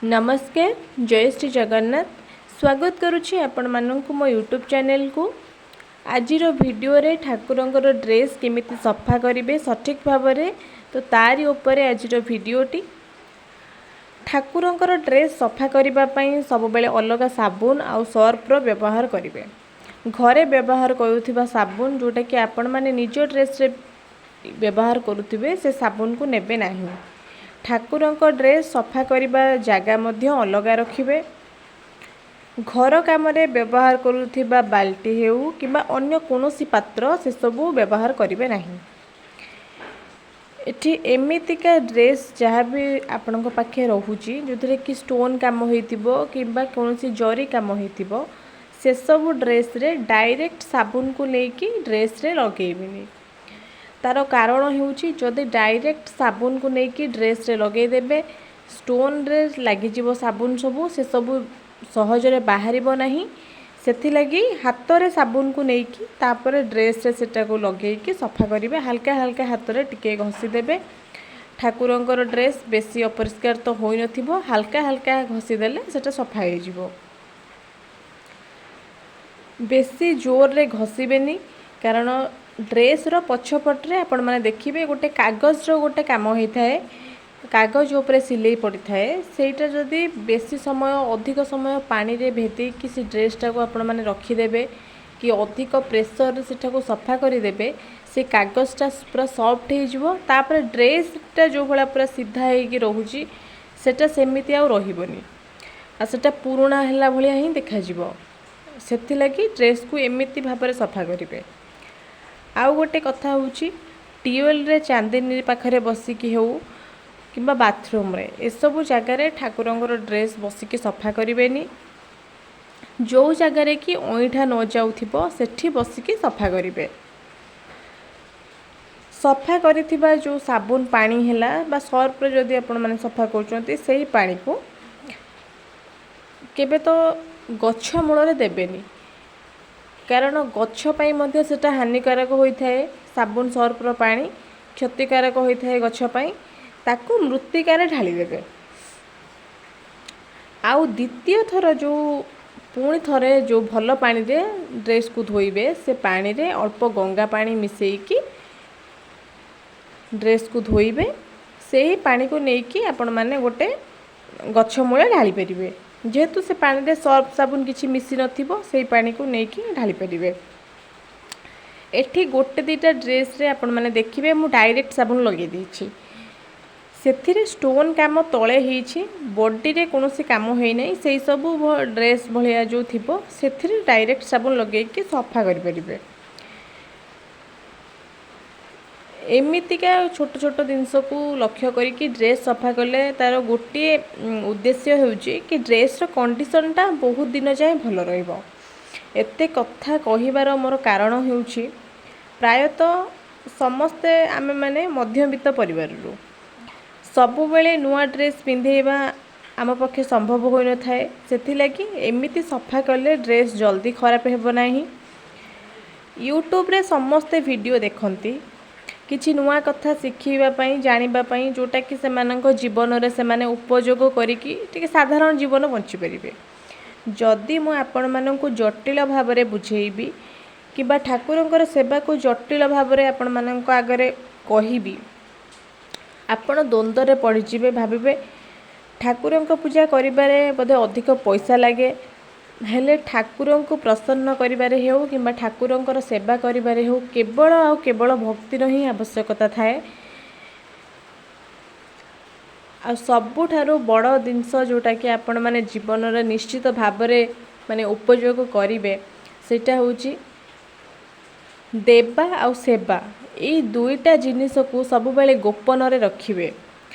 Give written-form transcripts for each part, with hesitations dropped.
ନମସ୍କାର, ଜୟ ଶ୍ରୀ ଜଗନ୍ନାଥ। ସ୍ୱାଗତ କରୁଛି ଆପଣମାନଙ୍କୁ ମୋ ୟୁଟ୍ୟୁବ୍ ଚ୍ୟାନେଲକୁ। ଆଜିର ଭିଡ଼ିଓରେ ଠାକୁରଙ୍କର ଡ୍ରେସ୍ କେମିତି ସଫା କରିବେ ସଠିକ୍ ଭାବରେ, ତ ତାରି ଉପରେ ଆଜିର ଭିଡ଼ିଓଟି। ଠାକୁରଙ୍କର ଡ୍ରେସ୍ ସଫା କରିବା ପାଇଁ ସବୁବେଳେ ଅଲଗା ସାବୁନ ଆଉ ସର୍ଫର ବ୍ୟବହାର କରିବେ। ଘରେ ବ୍ୟବହାର କରୁଥିବା ସାବୁନ, ଯେଉଁଟାକି ଆପଣମାନେ ନିଜ ଡ୍ରେସ୍ରେ ବ୍ୟବହାର କରୁଥିବେ, ସେ ସାବୁନକୁ ନେବେ ନାହିଁ। ଠାକୁରଙ୍କ ଡ୍ରେସ୍ ସଫା କରିବା ଜାଗା ମଧ୍ୟ ଅଲଗା ରଖିବେ। ଘର କାମରେ ବ୍ୟବହାର କରୁଥିବା ବାଲ୍ଟି ହେଉ କିମ୍ବା ଅନ୍ୟ କୌଣସି ପାତ୍ର, ସେସବୁ ବ୍ୟବହାର କରିବେ ନାହିଁ। ଏଠି ଏମିତିକା ଡ୍ରେସ୍ ଯାହା ବି ଆପଣଙ୍କ ପାଖେ ରହୁଛି, ଯେଉଁଥିରେ କି ଷ୍ଟୋନ୍ କାମ ହେଇଥିବ କିମ୍ବା କୌଣସି ଜରି କାମ ହେଇଥିବ, ସେସବୁ ଡ୍ରେସ୍ରେ ଡାଇରେକ୍ଟ ସାବୁନକୁ ନେଇକି ଡ୍ରେସ୍ରେ ଲଗେଇବେନି। ତା'ର କାରଣ ହେଉଛି, ଯଦି ଡାଇରେକ୍ଟ ସାବୁନକୁ ନେଇକି ଡ୍ରେସ୍ରେ ଲଗେଇଦେବେ, ଷ୍ଟୋନ୍ରେ ଲାଗିଯିବ ସାବୁନ ସବୁ, ସେସବୁ ସହଜରେ ବାହାରିବ ନାହିଁ। ସେଥିଲାଗି ହାତରେ ସାବୁନକୁ ନେଇକି ତାପରେ ଡ୍ରେସ୍ରେ ସେଟାକୁ ଲଗେଇକି ସଫା କରିବେ। ହାଲକା ହାଲକା ହାତରେ ଟିକେ ଘଷିଦେବେ। ଠାକୁରଙ୍କର ଡ୍ରେସ୍ ବେଶୀ ଅପରିଷ୍କାର ତ ହୋଇନଥିବ, ହାଲକା ହାଲକା ଘଷିଦେଲେ ସେଟା ସଫା ହେଇଯିବ। ବେଶୀ ଜୋରରେ ଘଷିବେନି, କାରଣ ଡ୍ରେସ୍ର ପଛପଟରେ ଆପଣମାନେ ଦେଖିବେ ଗୋଟେ କାଗଜର ଗୋଟେ କାମ ହେଇଥାଏ, କାଗଜ ଉପରେ ସିଲେଇ ପଡ଼ିଥାଏ। ସେଇଟା ଯଦି ବେଶୀ ସମୟ, ଅଧିକ ସମୟ ପାଣିରେ ଭେଦେଇକି ସେ ଡ୍ରେସ୍ଟାକୁ ଆପଣମାନେ ରଖିଦେବେ କି ଅଧିକ ପ୍ରେସରରେ ସେଟାକୁ ସଫା କରିଦେବେ, ସେ କାଗଜଟା ପୁରା ସଫ୍ଟ ହେଇଯିବ। ତାପରେ ଡ୍ରେସ୍ଟା ଯେଉଁ ଭଳିଆ ପୁରା ସିଧା ହେଇକି ରହୁଛି, ସେଟା ସେମିତି ଆଉ ରହିବନି, ଆଉ ସେଟା ପୁରୁଣା ହେଲା ଭଳିଆ ହିଁ ଦେଖାଯିବ। ସେଥିଲାଗି ଡ୍ରେସ୍କୁ ଏମିତି ଭାବରେ ସଫା କରିବେ। ଆଉ ଗୋଟେ କଥା ହେଉଛି, ଟ୍ୟୁୱେଲରେ ଚାନ୍ଦିନୀ ପାଖରେ ବସିକି ହେଉ କିମ୍ବା ବାଥରୁମ୍ରେ, ଏସବୁ ଜାଗାରେ ଠାକୁରଙ୍କର ଡ୍ରେସ୍ ବସିକି ସଫା କରିବେନି। ଯେଉଁ ଜାଗାରେ କି ଅଇଁଠା ନ ଯାଉଥିବ, ସେଠି ବସିକି ସଫା କରିବେ। ସଫା କରିଥିବା ଯେଉଁ ସାବୁନ ପାଣି ହେଲା ବା ସର୍ଫରେ ଯଦି ଆପଣମାନେ ସଫା କରୁଛନ୍ତି, ସେଇ ପାଣିକୁ କେବେ ତ ଗଛ ମୂଳରେ ଦେବେନି, କାରଣ ଗଛ ପାଇଁ ମଧ୍ୟ ସେଇଟା ହାନିକାରକ ହୋଇଥାଏ। ସାବୁନ ସର୍ଫର ପାଣି କ୍ଷତିକାରକ ହୋଇଥାଏ ଗଛ ପାଇଁ। ତାକୁ ମୃତ୍ତିକାରେ ଢାଳିଦେବେ। ଆଉ ଦ୍ୱିତୀୟ ଥର ଯେଉଁ ପୁଣି ଥରେ ଯେଉଁ ଭଲ ପାଣିରେ ଡ୍ରେସ୍କୁ ଧୋଇବେ, ସେ ପାଣିରେ ଅଳ୍ପ ଗଙ୍ଗା ପାଣି ମିଶାଇକି ଡ୍ରେସ୍କୁ ଧୋଇବେ। ସେଇ ପାଣିକୁ ନେଇକି ଆପଣମାନେ ଗୋଟେ ଗଛ ମୂଳେ ଢାଳି ପାରିବେ। ଯେହେତୁ ସେ ପାଣିରେ ସର୍ଫ ସାବୁନ କିଛି ମିଶି ନଥିବ, ସେଇ ପାଣିକୁ ନେଇକି ଢାଳି ପାରିବେ। ଏଠି ଗୋଟେ ଦୁଇଟା ଡ୍ରେସ୍ରେ ଆପଣମାନେ ଦେଖିବେ ମୁଁ ଡାଇରେକ୍ଟ ସାବୁନ ଲଗେଇ ଦେଇଛି। ସେଥିରେ ଷ୍ଟୋନ୍ କାମ ତଳେ ହେଇଛି, ବଡ଼ିରେ କୌଣସି କାମ ହେଇନାହିଁ। ସେଇ ସବୁ ଡ୍ରେସ୍ ଭଳିଆ ଯେଉଁ ଥିବ, ସେଥିରେ ଡାଇରେକ୍ଟ ସାବୁନ ଲଗେଇକି ସଫା କରିପାରିବେ। ଏମିତିକା ଛୋଟ ଛୋଟ ଜିନିଷକୁ ଲକ୍ଷ୍ୟ କରିକି ଡ୍ରେସ୍ ସଫା କଲେ ତା'ର ଗୋଟିଏ ଉଦ୍ଦେଶ୍ୟ ହେଉଛି କି ଡ୍ରେସ୍ର କଣ୍ଡିସନ୍ଟା ବହୁତ ଦିନ ଯାଏଁ ଭଲ ରହିବ। ଏତେ କଥା କହିବାର ମୋର କାରଣ ହେଉଛି, ପ୍ରାୟତଃ ସମସ୍ତେ ଆମେମାନେ ମଧ୍ୟବିତ୍ତ ପରିବାରରୁ। ସବୁବେଳେ ନୂଆ ଡ୍ରେସ୍ ପିନ୍ଧେଇବା ଆମ ପକ୍ଷେ ସମ୍ଭବ ହୋଇନଥାଏ। ସେଥିଲାଗି ଏମିତି ସଫା କଲେ ଡ୍ରେସ୍ ଜଲ୍ଦି ଖରାପ ହେବ ନାହିଁ। ୟୁଟ୍ୟୁବରେ ସମସ୍ତେ ଭିଡ଼ିଓ ଦେଖନ୍ତି କିଛି ନୂଆ କଥା ଶିଖିବା ପାଇଁ, ଜାଣିବା ପାଇଁ, ଯେଉଁଟାକି ସେମାନଙ୍କ ଜୀବନରେ ସେମାନେ ଉପଯୋଗ କରିକି ଟିକେ ସାଧାରଣ ଜୀବନ ବଞ୍ଚିପାରିବେ। ଯଦି ମୁଁ ଆପଣମାନଙ୍କୁ ଜଟିଳ ଭାବରେ ବୁଝେଇବି କିମ୍ବା ଠାକୁରଙ୍କର ସେବାକୁ ଜଟିଳ ଭାବରେ ଆପଣମାନଙ୍କ ଆଗରେ କହିବି, ଆପଣ ଦ୍ୱନ୍ଦ୍ୱରେ ପଡ଼ିଯିବେ। ଭାବିବେ ଠାକୁରଙ୍କ ପୂଜା କରିବାରେ ବୋଧେ ଅଧିକ ପଇସା ଲାଗେ। ହେଲେ ଠାକୁରଙ୍କୁ ପ୍ରସନ୍ନ କରିବାରେ ହେଉ କିମ୍ବା ଠାକୁରଙ୍କର ସେବା କରିବାରେ ହେଉ, କେବଳ ଆଉ କେବଳ ଭକ୍ତିର ହିଁ ଆବଶ୍ୟକତା ଥାଏ। ଆଉ ସବୁଠାରୁ ବଡ଼ ଜିନିଷ ଯେଉଁଟାକି ଆପଣମାନେ ଜୀବନରେ ନିଶ୍ଚିତ ଭାବରେ ମାନେ ଉପଯୋଗ କରିବେ, ସେଇଟା ହେଉଛି ଦେବା ଆଉ ସେବା। ଏଇ ଦୁଇଟା ଜିନିଷକୁ ସବୁବେଳେ ଗୋପନରେ ରଖିବେ।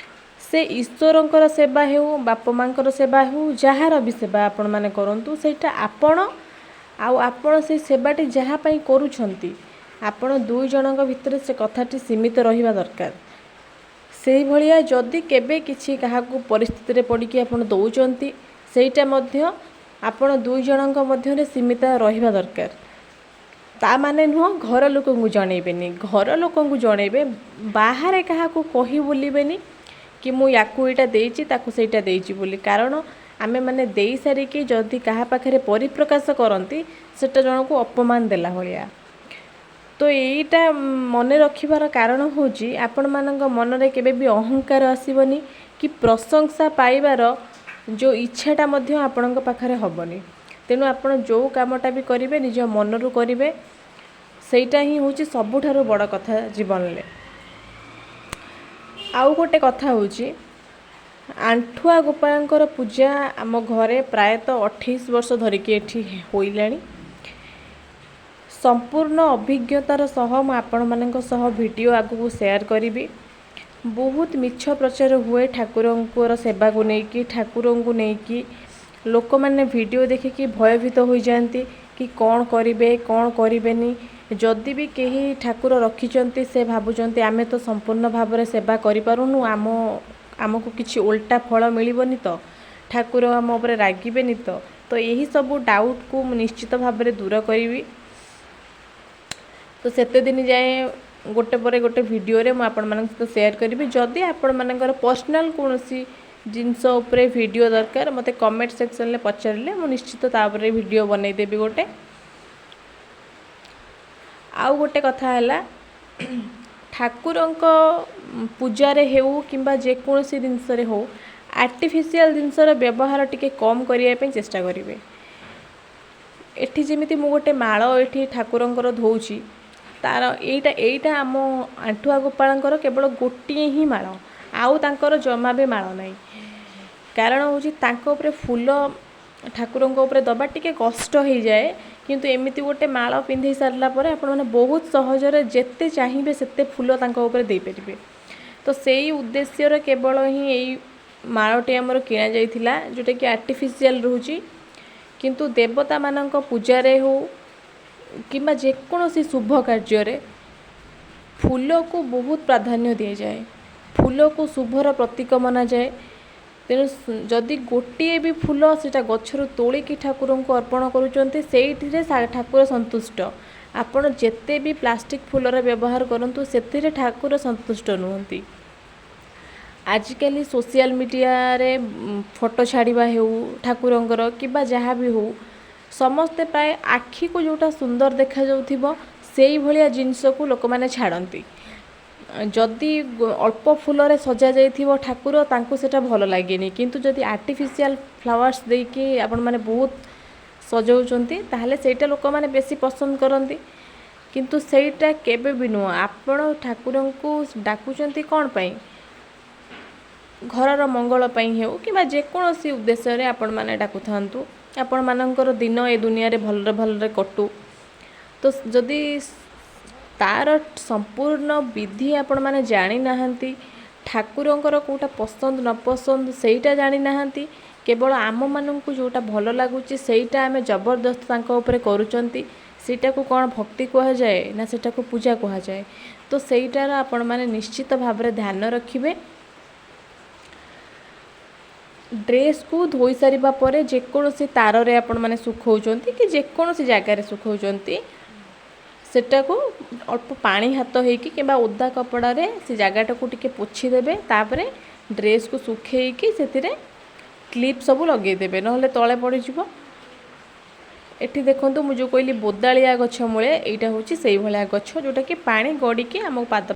ସେ ଈଶ୍ୱରଙ୍କର ସେବା ହେଉ, ବାପା ମାଆଙ୍କର ସେବା ହେଉ, ଯାହାର ବି ସେବା ଆପଣମାନେ କରନ୍ତୁ, ସେଇଟା ଆପଣ ଆଉ ଆପଣ ସେଇ ସେବାଟି ଯାହା ପାଇଁ କରୁଛନ୍ତି, ଆପଣ ଦୁଇ ଜଣଙ୍କ ଭିତରେ ସେ କଥାଟି ସୀମିତ ରହିବା ଦରକାର। ସେଇଭଳିଆ ଯଦି କେବେ କିଛି କାହାକୁ ପରିସ୍ଥିତିରେ ପଡ଼ିକି ଆପଣ ଦେଉଛନ୍ତି, ସେଇଟା ମଧ୍ୟ ଆପଣ ଦୁଇ ଜଣଙ୍କ ମଧ୍ୟରେ ସୀମିତ ରହିବା ଦରକାର। ତା ମାନେ ନୁହଁ ଘର ଲୋକଙ୍କୁ ଜଣେଇବେନି। ଘର ଲୋକଙ୍କୁ ଜଣେଇବେ, ବାହାରେ କାହାକୁ କହି ବୁଲିବେନି କି ମୁଁ ୟାକୁ ଏଇଟା ଦେଇଛି, ତାକୁ ସେଇଟା ଦେଇଛି ବୋଲି। କାରଣ ଆମେମାନେ ଦେଇସାରିକି ଯଦି କାହା ପାଖରେ ପରିପ୍ରକାଶ କରନ୍ତି, ସେଟା ଜଣକୁ ଅପମାନ ଦେଲା ଭଳିଆ। ତ ଏଇଟା ମନେ ରଖିବାର କାରଣ ହେଉଛି, ଆପଣମାନଙ୍କ ମନରେ କେବେ ବି ଅହଙ୍କାର ଆସିବନି କି ପ୍ରଶଂସା ପାଇବାର ଯେଉଁ ଇଚ୍ଛାଟା ମଧ୍ୟ ଆପଣଙ୍କ ପାଖରେ ହେବନି। ତେଣୁ ଆପଣ ଯେଉଁ କାମଟା ବି କରିବେ, ନିଜ ମନରୁ କରିବେ। ସେଇଟା ହିଁ ହେଉଛି ସବୁଠାରୁ ବଡ଼ କଥା ଜୀବନରେ। ଆଉ ଗୋଟେ କଥା ହେଉଛି, ଆଣ୍ଠୁଆ ଗୋପାଳଙ୍କର ପୂଜା ଆମ ଘରେ ପ୍ରାୟତଃ 28 ବର୍ଷ ଧରିକି ଏଠି ହୋଇଲାଣି। ସମ୍ପୂର୍ଣ୍ଣ ଅଭିଜ୍ଞତାର ସହ ମୁଁ ଆପଣମାନଙ୍କ ସହ ଭିଡ଼ିଓ ଆଗକୁ ସେୟାର କରିବି। ବହୁତ ମିଛ ପ୍ରଚାର ହୁଏ ଠାକୁରଙ୍କର ସେବାକୁ ନେଇକି, ଠାକୁରଙ୍କୁ ନେଇକି। ଲୋକମାନେ ଭିଡ଼ିଓ ଦେଖିକି ଭୟଭୀତ ହୋଇଯାଆନ୍ତି କି କ'ଣ କରିବେ, କ'ଣ କରିବେନି। ଯଦି ବି କେହି ଠାକୁର ରଖିଛନ୍ତି, ସେ ଭାବୁଛନ୍ତି ଆମେ ତ ସମ୍ପୂର୍ଣ୍ଣ ଭାବରେ ସେବା କରିପାରୁନୁ, ଆମକୁ କିଛି ଓଲଟା ଫଳ ମିଳିବନି ତ, ଠାକୁର ଆମ ଉପରେ ରାଗିବେନି ତ? ତ ଏହିସବୁ ଡାଉଟ୍କୁ ମୁଁ ନିଶ୍ଚିତ ଭାବରେ ଦୂର କରିବି। ତ ସେତେ ଦିନ ଯାଏଁ ଗୋଟେ ପରେ ଗୋଟେ ଭିଡ଼ିଓରେ ମୁଁ ଆପଣମାନଙ୍କ ସହିତ ସେୟାର କରିବି। ଯଦି ଆପଣମାନଙ୍କର ପର୍ସନାଲ୍ କୌଣସି ଜିନିଷ ଉପରେ ଭିଡ଼ିଓ ଦରକାର, ମୋତେ କମେଣ୍ଟ ସେକ୍ସନରେ ପଚାରିଲେ ମୁଁ ନିଶ୍ଚିତ ତା ଉପରେ ଭିଡ଼ିଓ ବନେଇଦେବି ଗୋଟେ। ଆଉ ଗୋଟେ କଥା ହେଲା, ଠାକୁରଙ୍କ ପୂଜାରେ ହେଉ କିମ୍ବା ଯେକୌଣସି ଜିନିଷରେ ହେଉ, ଆର୍ଟିଫିସିଆଲ୍ ଜିନିଷର ବ୍ୟବହାର ଟିକେ କମ୍ କରିବା ପାଇଁ ଚେଷ୍ଟା କରିବେ। ଏଠି ଯେମିତି ମୁଁ ଗୋଟେ ମାଳ ଏଠି ଠାକୁରଙ୍କର ଧୋଉଛି, ତାର ଏଇଟା ଆମ ଆଣ୍ଠୁଆ ଗୋପାଳଙ୍କର କେବଳ ଗୋଟିଏ ହିଁ ମାଳ, ଆଉ ତାଙ୍କର ଜମା ବି ମାଳ ନାହିଁ। କାରଣ ହେଉଛି, ତାଙ୍କ ଉପରେ ଫୁଲ ଠାକୁରଙ୍କ ଉପରେ ଦେବା ଟିକେ କଷ୍ଟ ହେଇଯାଏ। କିନ୍ତୁ ଏମିତି ଗୋଟେ ମାଳ ପିନ୍ଧେଇ ସାରିଲା ପରେ ଆପଣମାନେ ବହୁତ ସହଜରେ ଯେତେ ଚାହିଁବେ ସେତେ ଫୁଲ ତାଙ୍କ ଉପରେ ଦେଇପାରିବେ। ତ ସେଇ ଉଦ୍ଦେଶ୍ୟରେ କେବଳ ହିଁ ଏଇ ମାଳଟି ଆମର କିଣାଯାଇଥିଲା, ଯେଉଁଟାକି ଆର୍ଟିଫିସିଆଲ୍ ରହୁଛି। କିନ୍ତୁ ଦେବତାମାନଙ୍କ ପୂଜାରେ ହେଉ କିମ୍ବା ଯେକୌଣସି ଶୁଭ କାର୍ଯ୍ୟରେ ଫୁଲକୁ ବହୁତ ପ୍ରାଧାନ୍ୟ ଦିଆଯାଏ। ଫୁଲକୁ ଶୁଭର ପ୍ରତୀକ ମନାଯାଏ। ତେଣୁ ଯଦି ଗୋଟିଏ ବି ଫୁଲ ସେଇଟା ଗଛରୁ ତୋଳିକି ଠାକୁରଙ୍କୁ ଅର୍ପଣ କରୁଛନ୍ତି, ସେଇଥିରେ ଠାକୁର ସନ୍ତୁଷ୍ଟ। ଆପଣ ଯେତେ ବି ପ୍ଲାଷ୍ଟିକ୍ ଫୁଲର ବ୍ୟବହାର କରନ୍ତୁ, ସେଥିରେ ଠାକୁର ସନ୍ତୁଷ୍ଟ ନୁହନ୍ତି। ଆଜିକାଲି ସୋସିଆଲ ମିଡ଼ିଆରେ ଫଟୋ ଛାଡ଼ିବା ହେଉ ଠାକୁରଙ୍କର କିମ୍ବା ଯାହା ବି ହେଉ, ସମସ୍ତେ ପ୍ରାୟ ଆଖିକୁ ଯେଉଁଟା ସୁନ୍ଦର ଦେଖାଯାଉଥିବ, ସେଇଭଳିଆ ଜିନିଷକୁ ଲୋକମାନେ ଛାଡ଼ନ୍ତି। ଯଦି ଅଳ୍ପ ଫୁଲରେ ସଜାଯାଇଥିବ ଠାକୁର, ତାଙ୍କୁ ସେଇଟା ଭଲ ଲାଗେନି। କିନ୍ତୁ ଯଦି ଆର୍ଟିଫିସିଆଲ ଫ୍ଲାୱାର୍ସ ଦେଇକି ଆପଣମାନେ ବହୁତ ସଜାଉଛନ୍ତି, ତାହେଲେ ସେଇଟା ଲୋକମାନେ ବେଶୀ ପସନ୍ଦ କରନ୍ତି। କିନ୍ତୁ ସେଇଟା କେବେ ବି ନୁହଁ। ଆପଣ ଠାକୁରଙ୍କୁ ଡାକୁଛନ୍ତି କ'ଣ ପାଇଁ? ଘରର ମଙ୍ଗଳ ପାଇଁ ହେଉ କିମ୍ବା ଯେକୌଣସି ଉଦ୍ଦେଶ୍ୟରେ ଆପଣମାନେ ଡାକୁଥାନ୍ତୁ, ଆପଣମାନଙ୍କର ଦିନ ଏ ଦୁନିଆରେ ଭଲରେ ଭଲରେ କଟୁ। ତ ଯଦି ତା'ର ସମ୍ପୂର୍ଣ୍ଣ ବିଧି ଆପଣମାନେ ଜାଣିନାହାନ୍ତି, ଠାକୁରଙ୍କର କେଉଁଟା ପସନ୍ଦ ନ ପସନ୍ଦ ସେଇଟା ଜାଣିନାହାନ୍ତି, କେବଳ ଆମମାନଙ୍କୁ ଯେଉଁଟା ଭଲ ଲାଗୁଛି ସେଇଟା ଆମେ ଜବରଦସ୍ତ ତାଙ୍କ ଉପରେ କରୁଛନ୍ତି, ସେଇଟାକୁ କ'ଣ ଭକ୍ତି କୁହାଯାଏ ନା ସେଇଟାକୁ ପୂଜା କୁହାଯାଏ? ତ ସେଇଟାର ଆପଣମାନେ ନିଶ୍ଚିତ ଭାବରେ ଧ୍ୟାନ ରଖିବେ। ଡ୍ରେସ୍କୁ ଧୋଇ ସାରିବା ପରେ ଯେକୌଣସି ତାରରେ ଆପଣମାନେ ଶୁଖାଉଛନ୍ତି କି ଯେକୌଣସି ଜାଗାରେ ଶୁଖାଉଛନ୍ତି, ସେଟାକୁ ଅଳ୍ପ ପାଣି ହାତ ହେଇକି କିମ୍ବା ଓଦା କପଡ଼ାରେ ସେ ଜାଗାଟାକୁ ଟିକେ ପୋଛିଦେବେ। ତାପରେ ଡ୍ରେସ୍କୁ ଶୁଖେଇକି ସେଥିରେ କ୍ଲିପ୍ ସବୁ ଲଗେଇଦେବେ, ନହେଲେ ତଳେ ପଡ଼ିଯିବ। ଏଠି ଦେଖନ୍ତୁ, ମୁଁ ଯେଉଁ କହିଲି ବୋଦାଳିଆ ଗଛ ମୂଳେ, ଏଇଟା ହେଉଛି ସେଇଭଳିଆ ଗଛ, ଯେଉଁଟାକି ପାଣି ଗଡ଼ିକି ଆମ ପାଦ